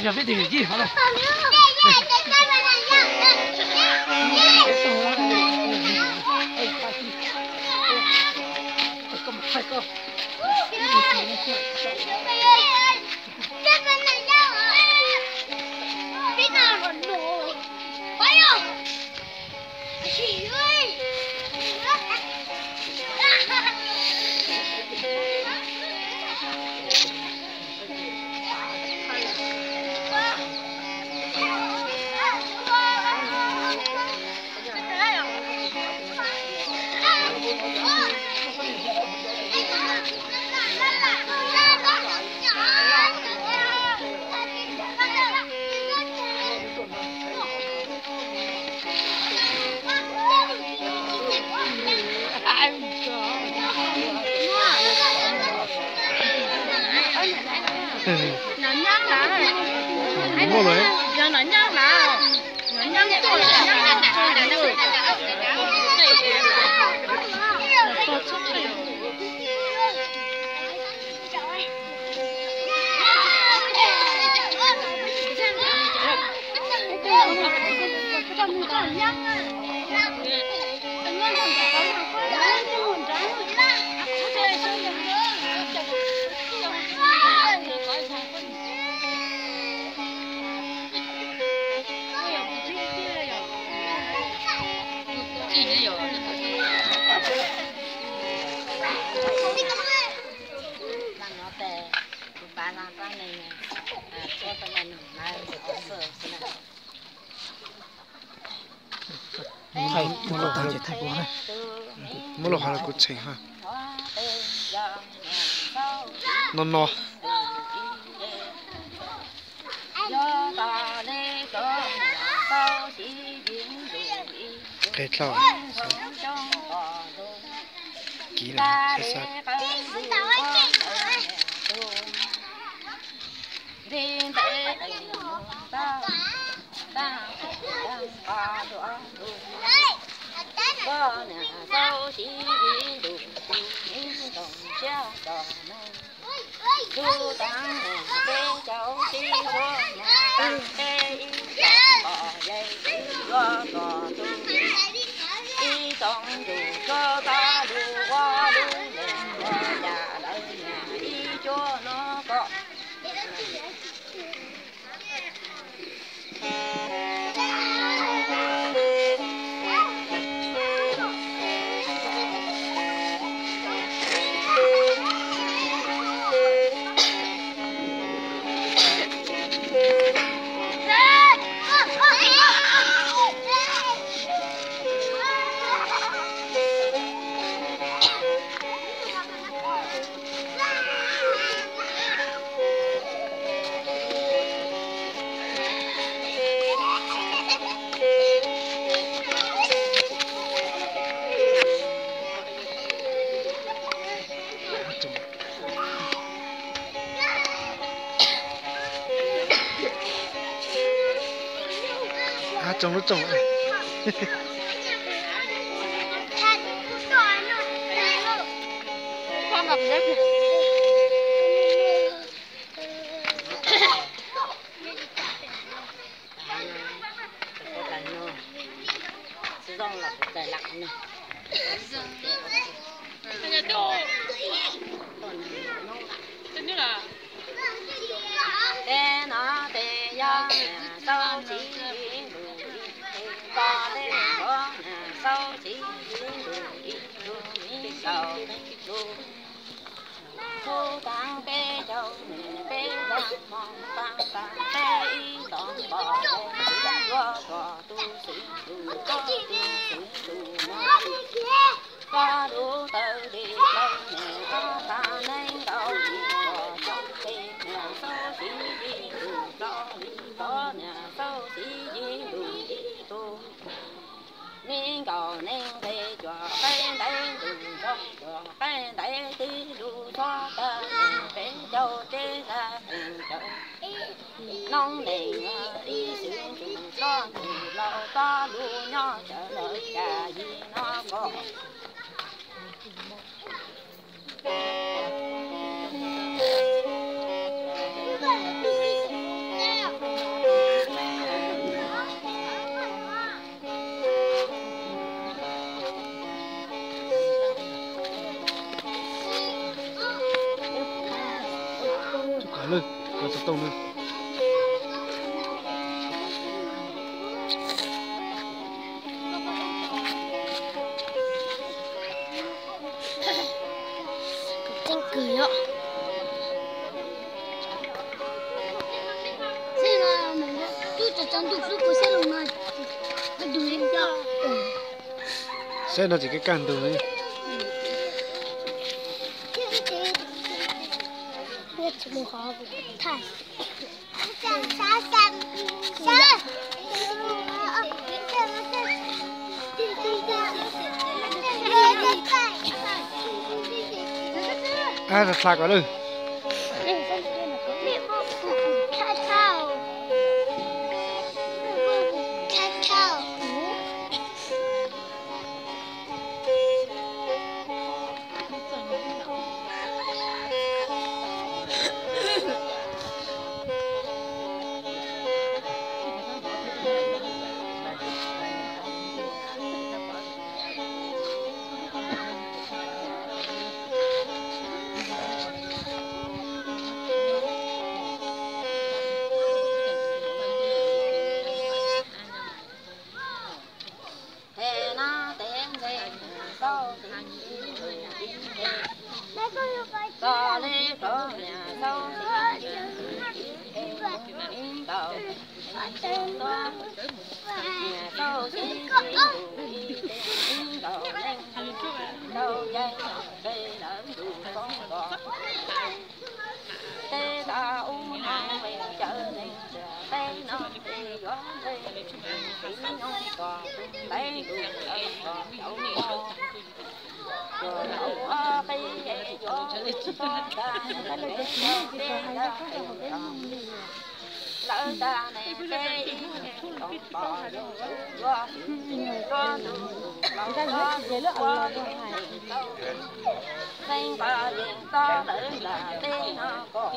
Yog peb tus yawm yij hov na. Muab los hov los kuv txheem ha. No no. Qhia dlhau. Kiv lawm xab xab. Tsoom lub tsoom. Tej no tes yog niam txauv txiv yig lug ib tug, tes tod le kov niam txauv txiv yig lug ib tug, me nkaus me tug. Txhub tag peb caug niam peb tag hmo, tag tag peb ib tog npom le, yuav kom tus xwb lug txog tus xwb lug no. Koj lub tawv li plaub niam, koj tag neej nkaus li koj txoj kev niam, txauv txiv yig lug txog li koj niam, txauv txiv yig lug ib tug. Me nkaus neeg nqe cuag qaib ntaub, tus nrog cuag qaib ntaub, tib lug txog tag peb caug tsib tag qeej cawv. Noob neej ib xwm tsuas txog tus laus, txoj lug nyob tsawv lawm cas yig no koj. Kov lawm, kov tau tau na. Tseeb kawg yom. Tub tso tso ntuj xub puas siab los no. Saib no tsis kaj kaj ntug li. Ab, hla kom lawm. Tej tag ub no peb cawv neeg ntiaj teb no ces yuav ntshe txiv nyoog tom tus ntaiv tus lawv tom cauv, tom cauv ob peb yuav mus txog tag peb cov peb yog peb cov lawv tag ne peb ib leeg los pom yus yuav tus laus los tus ntsuab tus neeg tau xeeb nqa yees tob lawv nram teb no kom